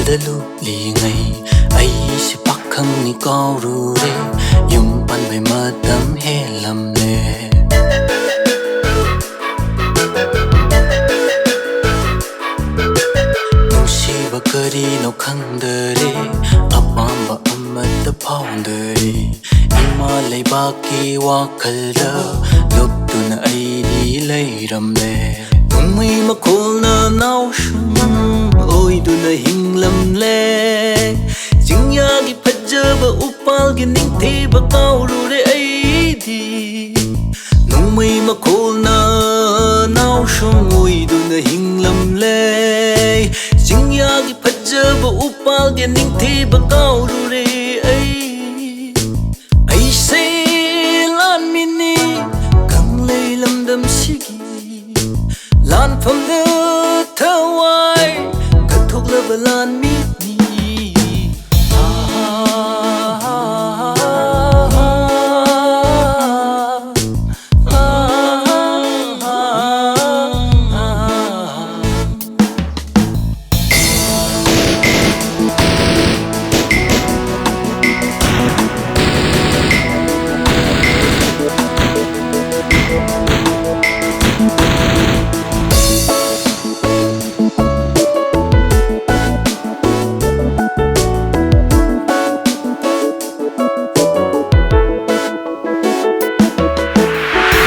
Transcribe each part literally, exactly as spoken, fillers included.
ꯇ ꯂꯨꯞꯂꯤꯉꯩ ꯑꯩꯁꯦ ꯄꯥꯈꯪꯅꯤ ꯀꯥꯎꯔꯨꯔꯦ, ꯌꯨꯝ ꯄꯥꯟꯕꯩ ꯃꯇꯝ ꯍꯦꯜꯂꯝꯂꯦ꯫ ꯅꯨꯡꯁꯤꯕ ꯀꯔꯤꯅꯣ ꯈꯪꯗꯔꯦ, ꯑꯄꯥꯝꯕ ꯑꯃꯠꯇ ꯐꯥꯎꯗꯔꯦ꯫ ꯏꯃꯥ ꯂꯩꯕꯥꯛꯀꯤ ꯋꯥꯈꯜꯗ ꯂꯨꯞꯇꯨꯅ ꯑꯩꯗꯤ ꯂꯩꯔꯝꯂꯦ꯫ ꯅꯣꯡꯃꯩ ꯃꯈꯣꯜꯅ ꯅꯥꯎꯁꯨꯝ ꯑꯣꯏꯗꯨꯅ ꯍꯤꯡꯂꯝꯂꯦ꯫ ꯆꯤꯡꯌꯥꯒꯤ ꯐꯖꯕ ꯎꯄꯥꯜꯒꯤ ꯅꯤꯡꯊꯤꯕ ꯀꯥꯎꯔꯨꯔꯦ ꯑꯩꯗꯤ꯫ ꯅꯣꯡꯃꯩ ꯃꯈꯣꯜꯅ ꯅꯥꯎꯁꯨꯝ ꯑꯣꯏꯗꯨꯅ ꯍꯤꯡꯂꯝꯂꯦ꯫ ꯆꯤꯡꯌꯥꯒꯤ ꯐꯖꯕ ꯎꯄꯥꯜꯒꯤ ꯅꯤꯡꯊꯤꯕ ꯀꯥꯎꯔꯨꯔꯦ ꯑꯩ꯫ ꯑꯩꯁꯦ ꯂꯥꯟꯃꯤꯅꯤ, ꯀꯪꯂꯩ ꯂꯝꯗꯝꯁꯤꯒꯤ ꯂꯥꯟꯐꯝꯗ ꯊꯋꯥꯏ ꯀꯠꯊꯣꯛꯂꯕ ꯂꯥꯟꯃꯤꯅꯤ꯫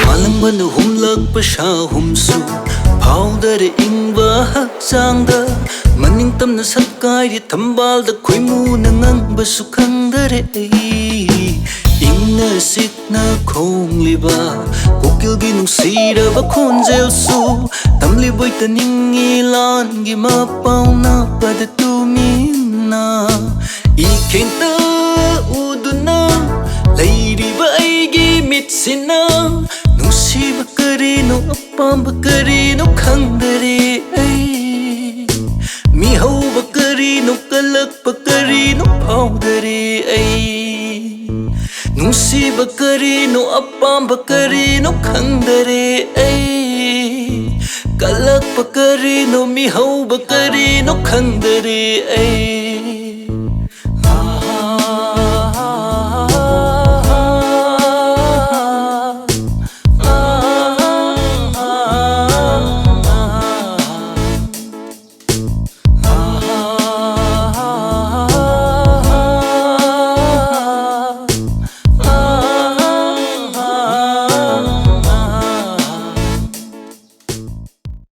ꯃꯥꯂꯪꯕꯅ ꯍꯨꯝꯂꯛꯄ ꯁꯥꯍꯨꯝꯁꯨ ꯐꯥꯎꯗꯔꯦ ꯏꯪꯕ ꯍꯛꯆꯥꯡꯗ꯫ ꯃꯅꯤꯡ ꯇꯝꯅ ꯁꯛꯀꯥꯏꯔꯤ ꯊꯝꯕꯥꯜꯗ ꯈꯣꯏꯃꯨꯅ ꯉꯪꯕꯁꯨ ꯈꯪꯗꯔꯦ ꯑꯩ꯫ ꯏꯪꯅ ꯆꯤꯛꯅ ꯈꯣꯡꯂꯤꯕ ꯀꯣꯀꯤꯜꯒꯤ ꯅꯨꯡꯁꯤꯔꯕ ꯈꯣꯟꯖꯦꯜꯁꯨ ꯇꯝꯂꯤꯕꯣꯏ ꯇꯥꯅꯤꯡꯉꯤ ꯂꯥꯟꯒꯤ ꯃꯄꯥꯎꯅ ꯄꯗ ꯇꯨꯃꯤꯟꯅ꯫ ꯏꯈꯦꯡꯇ ꯎꯗꯨꯅ ꯂꯩꯔꯤꯕ ꯑꯩꯒꯤ ꯃꯤꯠꯁꯤꯅ ꯅꯨꯡꯁꯤꯕ ꯀꯔꯤꯅꯣ, ꯑꯄꯥꯝꯕ ꯀꯔꯤꯅꯣ ꯈꯪꯗꯔꯦ ꯑꯩ꯫ ꯃꯤꯍꯧꯕ ꯀꯔꯤꯅꯣ, ꯀꯜꯂꯛꯄ ꯀꯔꯤꯅꯣ ꯐꯥꯎꯗꯔꯦ ꯑꯩ꯫ ꯅꯨꯡꯁꯤꯕ ꯀꯔꯤꯅꯣ, ꯑꯄꯥꯝꯕ ꯀꯔꯤꯅꯣ ꯈꯪꯗꯔꯦ ꯑꯩ꯫ ꯀꯜꯂꯛꯄ ꯀꯔꯤꯅꯣ, ꯃꯤꯍꯧꯕ ꯀꯔꯤꯅꯣ ꯈꯪꯗꯔꯦ ꯑꯩ꯫